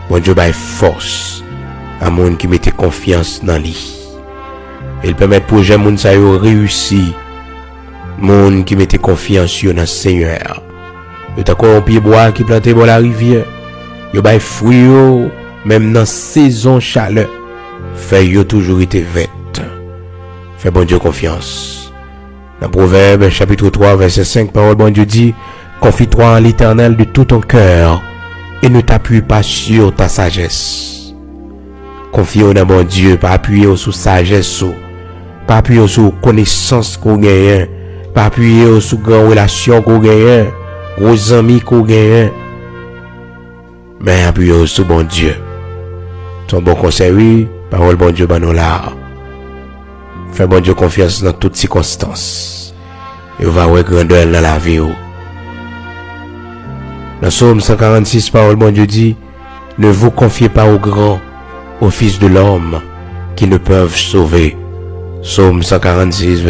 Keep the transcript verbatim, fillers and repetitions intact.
Bondye bay fòs a moun ki mete konfyans nan li. E l pèmèt pwojè moun sa yo reyisi. Moun ki mete konfyans yo nan Senyè a, yo tankou yon pyebwa ki plante bò larivyè. Yo bay fwi yo, menm nan sezon chalè. Fèy yo toujou rete vèt. Fè Bondye konfyans. Nan Pwovèb, chapit twa, vèsè senk, pawòl Bondye di, confie-toi en l'Éternel de tout ton cœur et ne t'appuie pas sur ta sagesse. Konfye w nan Bondye, pa apiye w sou sajès ou, pa apiye w sou konesans ke w genyen, pa apiye w sou gran relasyon ke w genyen, gwo zanmi ke w genyen. Men apiye w sou Bondye. Se yon bon konsèy, wi, pawòl Bondye ban nou la. Fè Bondye konfyans nan tout sikonstans. E w va wè grandè l nan lavi w. Nan Sòm san karannsis, pawòl Bondye di, ne vous confiez pas aux grands, aux fils de l'homme, qui ne peuvent sauver. Sòm san karannsis,